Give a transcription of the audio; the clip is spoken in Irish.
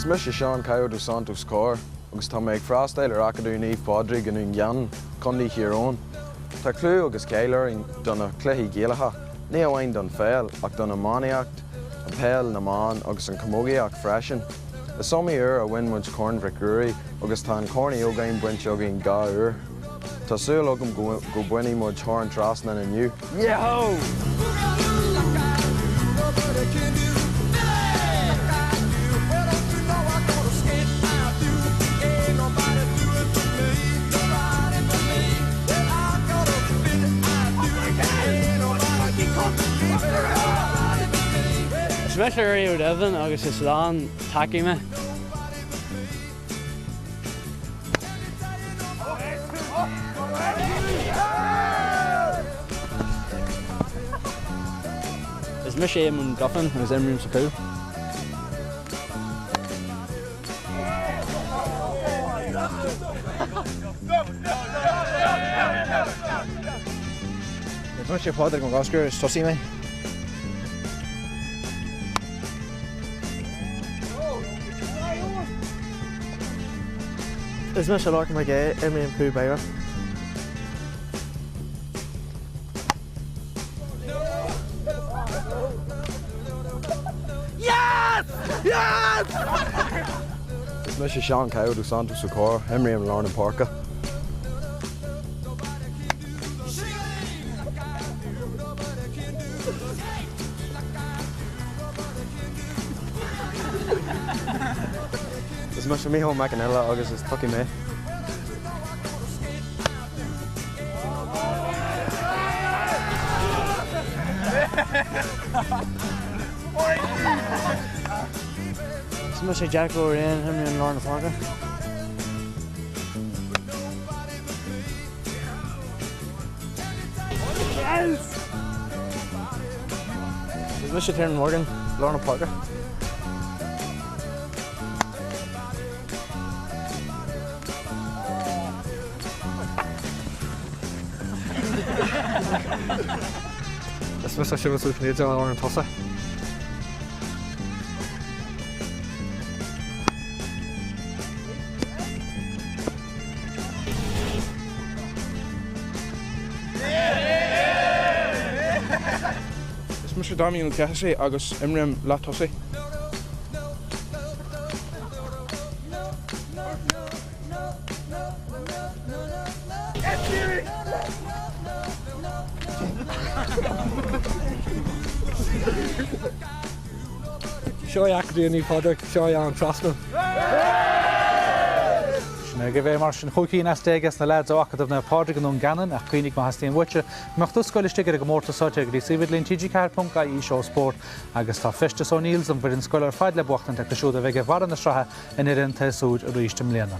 Is mise Seán Caio dos Santos Corr agus tá mé ag freastáil ar Acadamh Naomh Pádraig i nDún Geanainn, Contae Thír Eoghain. Tá clú agus cáil orainn do na cluichí Gaelacha, ní amháin don pheil ach don iománaíocht, an peil na mban agus an chamógaíocht freisin. Is iomaí uair a bhain muid Corn Mhic Ruairí agus tá an Corn Uí Ógáin bainte againn 2 uair. Tá súil agam go bainfidh muid thar an trasnán inniu. Yahoo! Is mise Ruairí Ó Doibhlin agus is lán tacaí mé. Is mise Éamonn Guffin agus imrím sa chúl. Is mise Pádraig Mac Oscair, is tosaí mé. Is mise Lorcan Mac Aodha, imrím cúl báire. Is mise Seán Caio dos Santos Ó Corr, imrím lár na páirce. Is mise Mícheál Mac an Fhile agus is tosaí mé. Is mise Jacko Ó Riain, imrím lár na páirce. Is mise Tiernan Morgan, lár na páirce. Is mise Séamus Ó Cinnéide, lár an tosaigh. Is mise Damien Ó Cathasaigh agus imrím leath-tosaí. Seo é Acadamh Naomh Pádraig, seo é an trasnán. Sin agaibh é mar sin 15 cinn as na leaids ó Acadamh Naomh Pádraig i nDún Geanainn ach cuimhnigh má theastaíonn uaitse go mbeadh do scoil istigh ar an gcomórtas seo téigh go dtí suíomh idirlín tg4.ie Seó Spórt agus tá feisteas O'Neills don bhfoireann scoile ar fad le buachtaint acu siúd a bheidh ar bharra na sraithe i ndeireadh an tséasúir arís i mbliana.